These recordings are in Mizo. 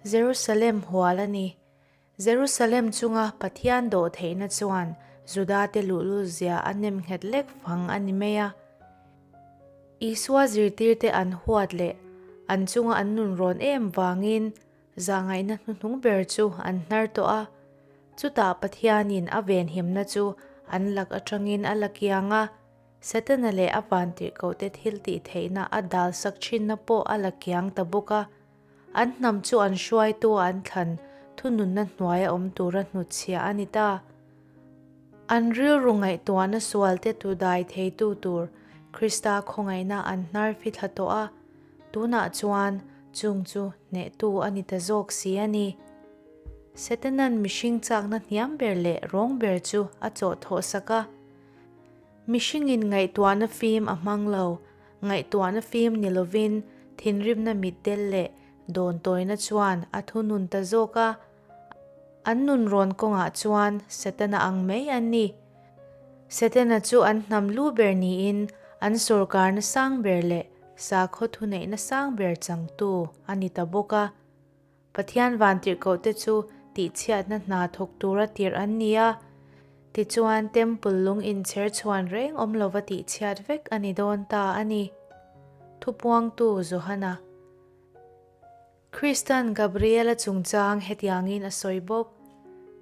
Jerusalem hual a ni. Jerusalem chunga Pathian dawhtheihna chuan Judate luhlul zia a nem nghet lek fang a ni mai a. Isua zirtirte an huat leh an chunga an nunrawn em vangin zahngaihna hnuhnung ber chu an hnar tawh a. Chutah Pathianin a venhimna chu an lak atangin a la kiang a, Setana leh a vantirhkohte thiltihtheihna a dalsak thinna pawh a la kiang ta bawk a. An hnam chu an hruaitu a an thlan thununna hnuaia awm tura hnutchhiah a ni ta. An rilru ngaihtuahna sualte tu dai theitu tur Krista khawngaihna an hnar fithla tawh a, tunah chuan chung chu hnehtu a ni ta zawk si a ni. Setanan mihring chakna hniam ber leh rawng ber chu a chawh thawh sak a. Mihringin ngaihtuahna fim a hmang lo, Ngaihtuahna fim ni lovin thinrimna mitdel leh dawntawina chuan a thunun ta zawk a. An nunrawn kawngah chuan Setana ang mai an ni. Setana chu an hnam lu ber niin an sawrkarna sang ber leh sakhaw thuneihna sang ber changtu a ni ta bawk a. Pathian vantirhkohte chu tihchhiatna hna thawk tura tirh an ni a, tichuan Temple lung inchher chhuan reng awm lova tihchhiat vek a ni dawn ta a ni. Thupuangtu Johana. Kristan Gabriela chungchang hetiangin a sawi bawk.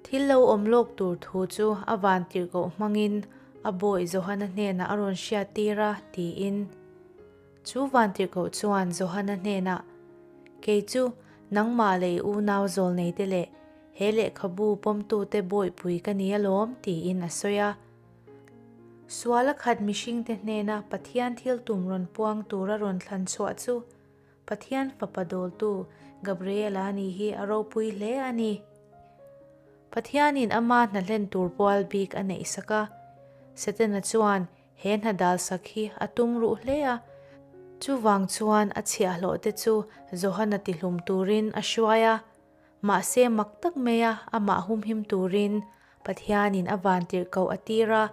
Thil lo awm lawk tur thu chu a vantirhkoh hmangin a bawi Johana hnenah a rawn hriattir a, tiin. Chu vantirhkoh chuan Johana hnenah, Kei chu nangmah leh i unau zawlneite leh he lehkhabu pawmtute bawihpui ka ni alawm, tiin a sawi a. Suala khat mihringte hnena Pathian thil tum rawn puang tura rawn thlan chhuah chu Pathian Fapa dawltu Gabriela ni hi a ropui hle a ni. Pathianin ama hnahlen tur pual bik a neihsak a. Setana chuan He hna dalsak hi a tum ruh hle a, chuvang chuan a chhiahhlawhte chu Johana tihlum turin a hruai a. Mahse mak tak maia amah humhim turin Pathianin a vantirhkoh a tir a.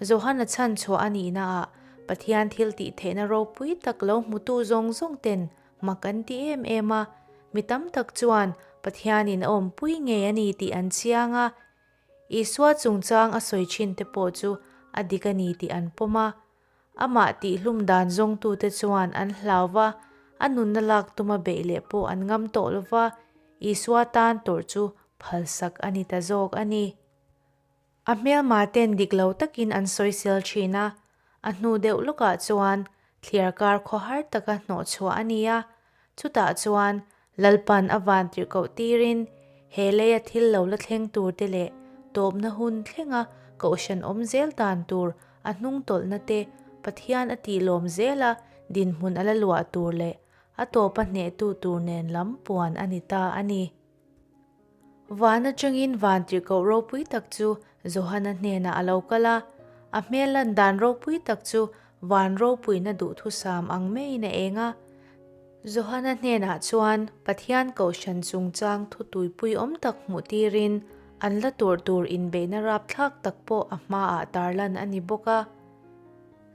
Johana chhan chhuah a nihnaah Pathian thil tih theihna ropui tak lo hmutu zawng zawng ten mak an ti em em a, mi tam tak chuan Pathianin a awmpui ngei a ni tih an chiang a. Isua chungchang a sawi thin te pawh chu a dik a ni tih an pawm a. Amah tihhlum dan zawngtute chuan an hlau va, a nunna lak tuma beih leh pawh an ngam tawh lo va, Isua tan tawrh chu phalsak a ni ta zawk a ni. A hmelma ten dik lo takin an sawisel thin a, a hnu deuh lawkah chuan thliarkar khawhar taka hnawhchhuah a ni a, chutah chuan Lalpan a van tirhkoh tirin he leia thil lo la thleng tur te leh tawpna hun thlenga kohhran awm zel dan tur a hnung tawlhna te Pathian a tih lawm zela dinhmun a la luah tur leh a tawpa hnehtu tur nen lam puan a ni ta a ni. Van atangin van tirhkoh ropui tak chu Johana hnenah a lo kal a, a hmel lan dan ropui tak chu van ropuina duhthusam ang maiin a eng a. Johana hnenah chuan Pathian kohhran chungchang thu tuipui awm tak hmuh tirin an la tur tur inbeihna rapthlak tak pawh a hmaah tarlan a ni bawk a.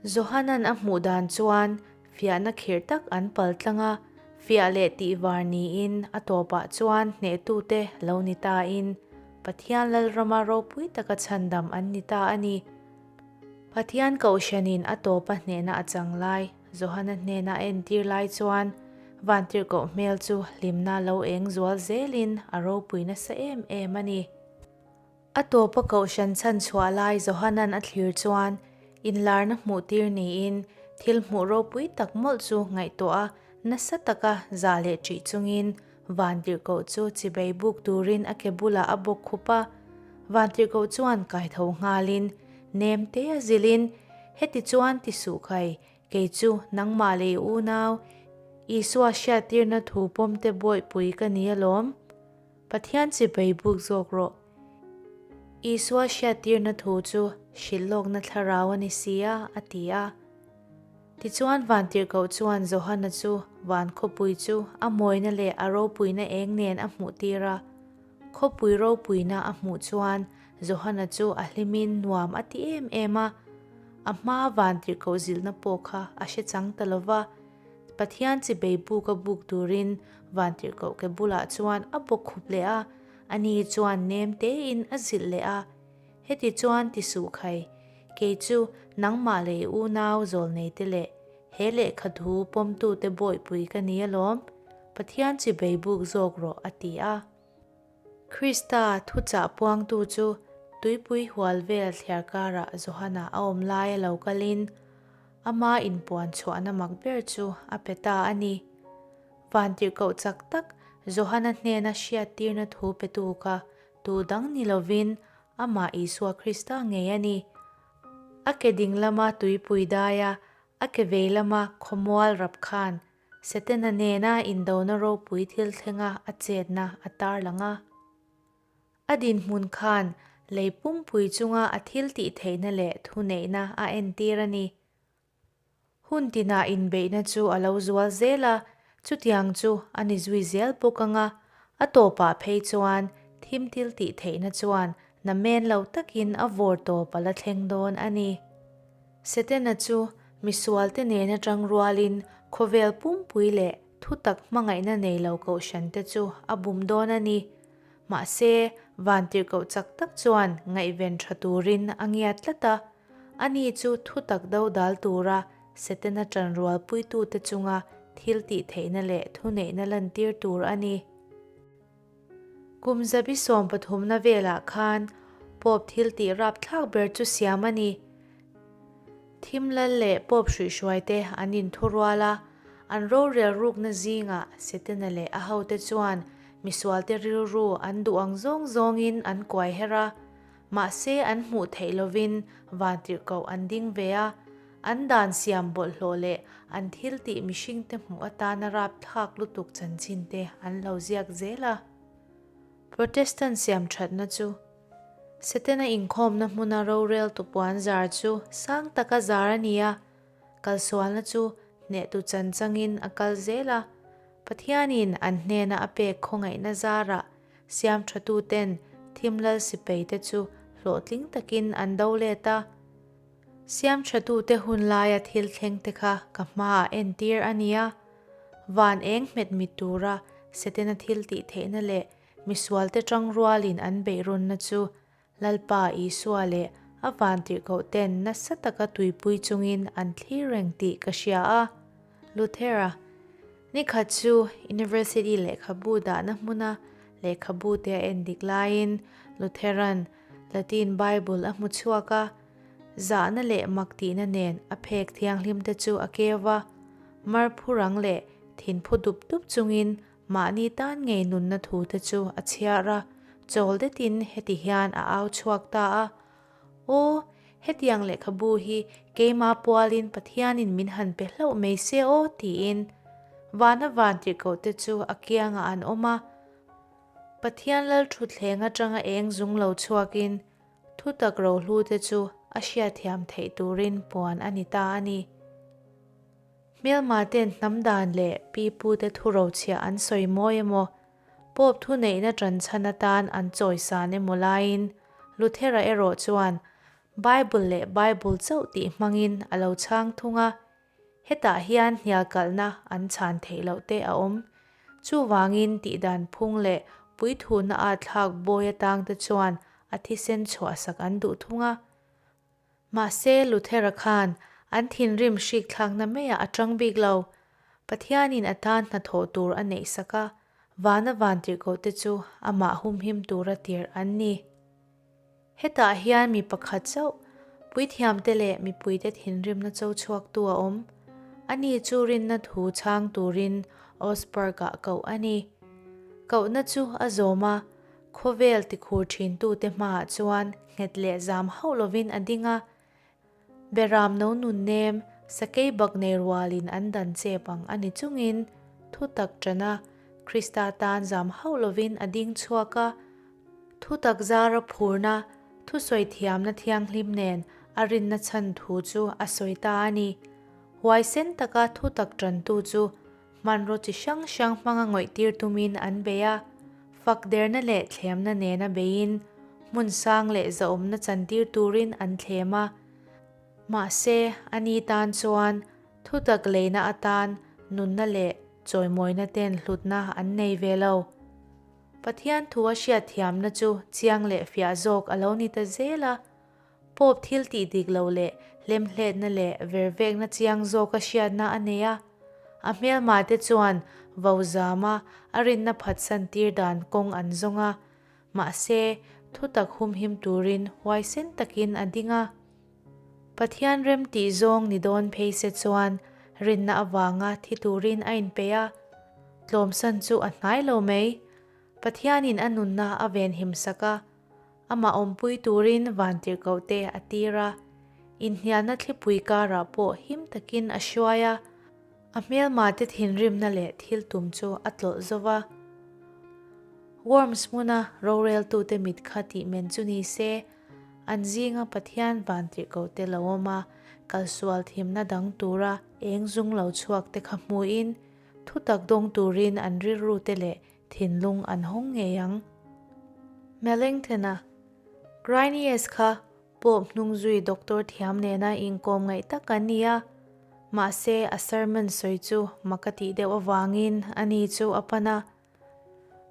Johana'n a hmuh dan chuan Fiahna khirh tak an pal tlang a, fiah leh tih var niin a tawpah chuan hnehtute lo ni tain Pathian Lalrama ropui taka chhandam an ni ta a ni. Pathian Kohhranin a tawpa hnehna a chang lai, Johana hnena a entir lai chuan Vantirhkoh hmel chu hlimna lo eng zual zelin a ropui nasa em em a ni. A tawpa kohhran chhan chhuah lai Johanan a thlir chuan inlarna hmuh tir niin thil hmuh ropui tak mawlh chu ngaihtuah a, nasa taka za leh ṭih chungin Vantirhkoh chu chibei buk turin a ke bulah a bawk khup a. Vantirhkoh chuan kaitho nghalin nem te a zilhin, Heti chuan ti suh khai, kei chu nangmah leh i unau Isua hriattirna thu pawmte bawihpui ka ni alawm. Pathian chibei buk zawk rawh. Isua hriattirna thu chu hrilhlawkna thlarau a ni si a, a ti a. Tichuan vantirhkoh chuan Johana chu van khawpui chu a mawina leh a ropuina eng nen a hmuhtir a. Khawpui ropuina a hmuh chuan Johana chu a hlimin nuam a ti em em a. A hmaa vantirhkoh zilhna pawh kha a hre chang ta lo va. Pathian chibei buka buk turin vantirhkoh ke bulah chuan a bawk khup leh a, ani chuan nem tein a zilh leh a, Heti chuan ti suh khai, kei chu nangmah leh i unau zawlneite leh he lehkhathu pawmtute bawihpui ka ni alawm, Pathian chibei buk zawk rawh a ti a. Krista thuchah puangtu chu tuipui hual vel thliar karah Johana a awm laia lo kalin ama inpuan chhuahna mak ber chu a pe ta a ni. Vantirhkoh chak tak Johana hnena hriattirna thu petu kha tu dang ni lovin amah Isua Krista ngei a ni. A ke ding lama tuipui daia a ke vei lama khawmual rap khan Setana nena indona ropui thil thlenga a chetna a tarlang a. A dinhmun khan lei pumpui chunga a thil tih theihna leh thuneihna a entir a ni. Hun tinah inbeihna chu a lo zual zel a, chutiang chu a ni zui zel bawk ang a, a tawpah phei chuan thim thil tih theihna chuan namen lo takin a vawr tawp a la thleng dawn a ni. Setana chu misualte nena tang rualin khawvel pumpui leh thutak hmangaihna nei lo kohhrante chu a bum dawn a ni. Mahse, vantirhkoh chak tak chuan ngaihven tha turin a ngiat tlat a. Ani chu thutak dodal tura Setana tanrualpuitute chunga thil tihtheihna leh thuneihna lantir tur a ni. Kum zabi sawm pathumna velah khan Pope thil tih rapthlak ber chu siam a ni. Thim lal leh Pope hruihhruaite an inthurual a, an rorel rukna zingah Setana leh a hote chuan misualte rilru an duh ang zawng zawngin an kuai her a, mahse an hmuh theih lovin vantirhkoh an ding ve a, an dan siam bawlhhlawh leh an thil tih mihringte hmuh atana rapthlak lutuk chanchinte an lo ziak zel a. Protestant siam thatna chu Setana inkhawmna hmuna rorel tupuan zar chu sang taka zar a ni a, kalsualna chu hnehtu chan changin a kal zel a, Pathianin an hnena a pek khawngaihna zarah Siam thatuten thim lal sipaite chu hlawhtling takin an do let a. Siam thatute hun laia thil thlengte kha ka hmaah entir a nia. Van eng hmet mit tura Setana thil tih theihna leh misualte tangrualin an beihrawnna chu Lalpa Isua leh a vantirhkohten nasa taka tuipui chungin an thlir reng tih ka hria a. Luthera, Nikhat chu University lehkhabu dahna hmuna lehkhabute a en dik laiin Lutheran Latin Bible a hmu chhuak a, zahna leh mak tihna nen a phek thianghlimte chu a keu va, mar phu rang leh thin phu dup dup chungin Mahni tan ngei nunna thute chu a chhiar a, chawl detin heti hian a au chhuak ta a, Aw, hetiang lehkhabu hi keima pualin Pathianin min han pe hlauh mai se aw tiin vana vantirhkohte chu a kiangah an awm a. Pathian lal thutthleng atanga eng zung lo chhuakin thutak rohlute chu a hriatthiam theih turin puan a ni ta a ni. Hmelma ten hnam dan leh pi pute thu rochhiah an sawi mawi emaw, Pope thuneihna ṭanchhan atan an chawisan emaw laiin Luthera erawh chuan Bible leh Bible chauh tih hmangin a lo chhang thung a, hetah hian hnialkalhna an chhan theih loh te a awm. Chuvangin tihdan phung leh puithuna a thlak bawi atangte chuan a thisen chhuahsak an duh thung a. Mahse, Luthera khan an thinrim hrikthlakna maiah a tang bik lo. Pathianin a tan hnathawh tur a neih sak a, vana vantirhkohte chu amah humhim tura tirh an ni. Hetah hian mi pakhat chauh, puithiamte leh mipuite thinrimna cho chhuaktu a awm. Ani chu rinna thu chhang turin Augsburg-ah koh a ni. Kohna chu a zawm a, Khawvel tikhur thintute hmaah chuan nghet leh zam hauh lovin a ding a, Beram no nun nem, sakei bak nei rualin an dan chep ang a ni chungin thutak ṭana Krista tan zam hauh lovin a ding chhuak a, thutak zara phurna, thusawi thiamna thianghlim nen a rinna chhan thu chu a sawi ta a ni. Huaisen taka thutak ṭantu chu Hmanraw chi hrang hrang hmanga ngawihtir tumin an bei a, fak derna leh thlemna nena beiin hmun sang leh zahawmna chantir turin an thlem a. Mahse, ani tan chuan thutak leina atan nunna leh chawimawina ten hlutna an nei ve lo. Pathian thu a hriatthiamna chu chiang leh fiah zawk a lo ni ta zel a. Pope thil tih dik lo leh hlemhletna leh vervekna chiang zawka hriatna a nei a. A hmelmate chuan vozama a rinna phatsan tir dan kawng an zawng a. Mahse, thutak humhim turin huaisen takin a ding a. Pathian rem tih zawng ni dawn phei se chuan rinna avanga thi turin a inpeih a, tlawmsan chu a hnai lo mai. Pathianin a nunna a venhim sak a, amah awmpui turin vantirhkohte a tir a, inhnialna thlipui karah pawh him takin a hruai a, a hmelmate thinrimna leh thil tum chu a tlawlh zo va. Worms hmuna roreltute mit kha tih men chu ni se, An zinga Pathian vantirhkohte lo awm a, kalsual thimna dang tura eng zung lo chhuak te kha hmuin, thutak dawng turin an rilrute leh thinlung an hawng ngei ang. Melanchthon-a, Grynaeus kha Pope hnungzui doctor thiam nena inkawm ngaih tak an ni a, mahse a sermon sawi chu mak a tih deuh avangin ani chu a pan a.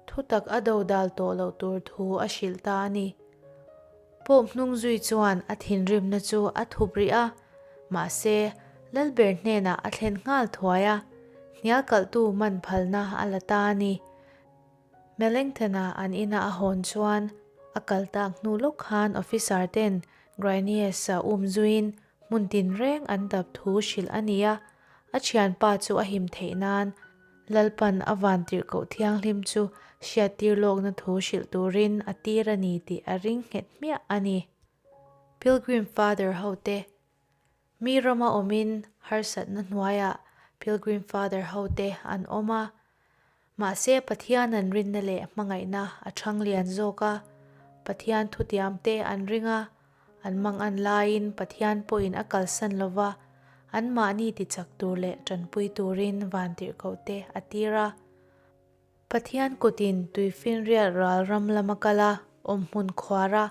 Thutak a dodal tawh loh tur thu a hrilh ta a ni. Pope hnung zui chuan a thinrimna chu a thup rih a, mahse, Lalber hnenah a thlen nghal thuai a, hnial kalhtu man phalna a la ta a ni. Melanchthon-a an ina a hawn chuan a kal tak hnu lawk khan officer ten Grynaeus-a um zuiin hmun tinreng an dap thu hrilh a ni a, a thianpa chu a him theih nan Lalpan a vantirhkoh thianghlim chu hriattir lawkna thu hrilh turin a tir a ni tih a ring nghet hmiah a ni. Pilgrim Father hote Mi rama awmin harsatna hnuaiah Pilgrim Father hote an awm a. Mahse Pathian an rinna leh hmangaihna a chhang lian zawk a, Pathian thutiamte an ring a, An mangan laiin Pathian pawhin a kalsan lo va, anmahni tichak tur leh tanpui turin vantirhkohte a tir a. Pathian kutin tuifinriat ral ram lama kal a, awmhmun khuar a,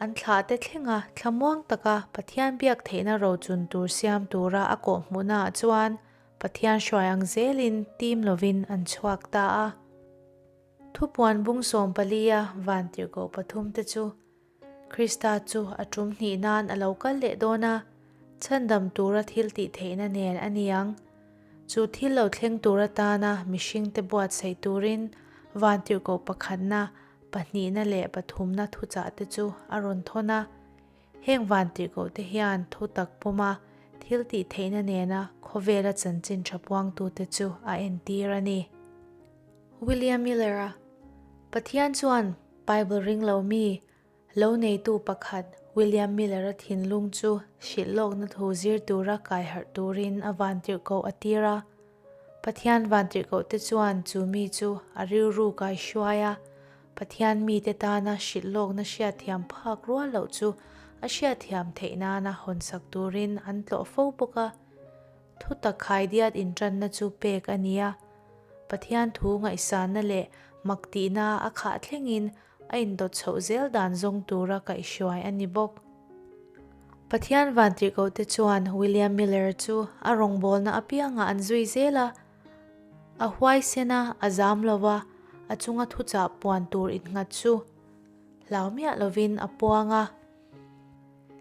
an thlahte thlenga thlamuang taka Pathian biak theihna rochun tur siam tura a kawhhmuhnaah chuan Pathian hruai ang zelin tim lovin an chhuak ta a. Thupuan bung sawmpalia vantirhkoh pathumte chu Krista chu a tum hnih nan a lo kal leh dawn a, chhandam tura thil tih theihna nen a ni ang. Chu thil lo thleng tur atana mihringte buatsaih turin vantirhkoh pakhatna, pahnihna leh pathumna thuchahte chu a rawn thawn a. Heng vantirhkohte hian thutak pawma thil tih theihna nena khawvela chanchin tha puangtute chu a entir a ni. William Miller-a Pathian chuan Bible ring lo mi, lo neitu pakhat William Miller-a thinlung chu hrilh lawkna thu zir tura kai harh turin a vantirhkoh a tir a. Pathian vantirhkohte chuan chu mi chu a rilru kai hruai a, Pathian mite tana hrilh lawkna hriatthiam phak rual loh chu a hriatthiam theih nana hawnsak turin an tlawh fo bawk a. Thutak khaidiat intanna chu pek a ni a. Pathian thu ngaihsanna leh mak tihna a khah thlengin a indawt chhoh zel dan zawng tura kaihhruai a ni bawk. Pathian vantirhkohte chuan William Miller chu a rawngbawlna apiangah an zui zel a. A huaisen a, a zam lo va, a chunga thuchah puan tur innghat chu hlau miah lovin a puang a.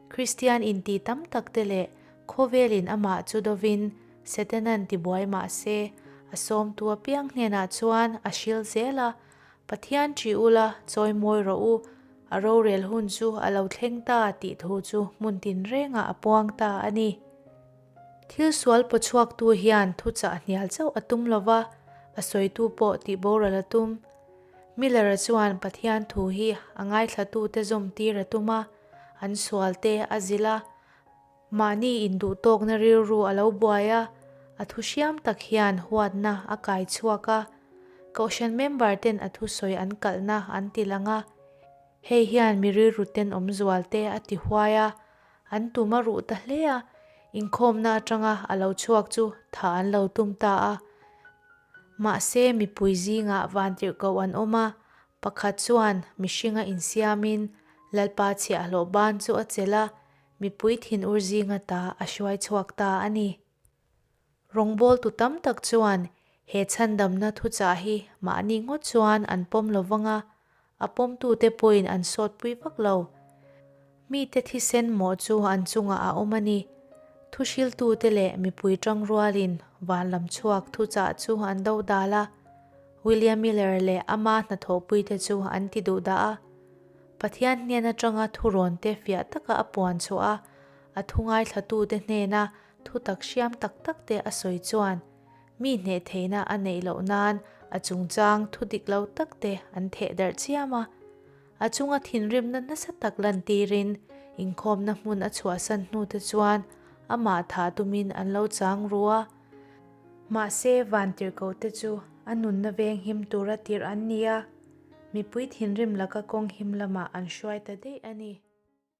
Kristian inti tam takte leh khawvelin amah chu dovin Setanan tibuai mah se, a sawmtu apiang hnenah chuan a hril zel a, Pathian ṭih ula, chawi mawi rawh u, a rorel hun chu a lo thleng ta tih thu chu hmun tinrengah a puang ta a ni. Thil sual pawchhuaktu hian thuchah hnial chauh a tum lo va, a sawitu pawh tihboral a tum. Miller-a chuan Pathian thu hi a ngaithlatute zawmtir a tum a, an sualte a zilh a, mahni induhtawkna rilru a lo buai a, a thu hriam tak hian huatna a kai chhuak a, kohhran member-ten a thusawi an kalhna an ti lang a, hei hian mi rilru tenawm zualte a ti huai a, an tum a ruh ta hle a, inkhawmna atanga a lo chhuak chu tha an lo tum ta a. Mahse, mipui zingah vantirhkoh an awm a, pakhat chuan mihringa insiamin Lalpa chhiahhlawh ban chu a chelh a, mipui thinur zinga ta a hruai chhuak ta a ni. Rawngbawltu tam tak chuan he chhandamna thuchah hi mahni ngawt chuan an pawm lo vang a, a pawmtute pawhin an sawtpui vak lo. Mite thisen mawh chu an chungah a awm a ni. Thuhriltute leh mipui tangrualin van lam chhuak thuchah chu an do dal a, William Miller leh ama hnathawhpuite chu an ti duh dah a. Pathian hnen atanga thurawnte fiah taka a puan chhuah a, a thu ngaithlatute hnena thutak hriam tak takte a sawi chuan mi hneh theihna a neih loh nan a chungchang thu dik lo takte an theh darh chiam a. A chunga thinrimna nasa tak lantirin inkhawmna hmun a chhuahsan hnute chuan amah thah tumin an lo chang ru a. Mahse, vantirhkohte chu a nunna veng him tura tirh an ni a, mipui thinrim laka kawng him lamah an hruai ta daih a ni.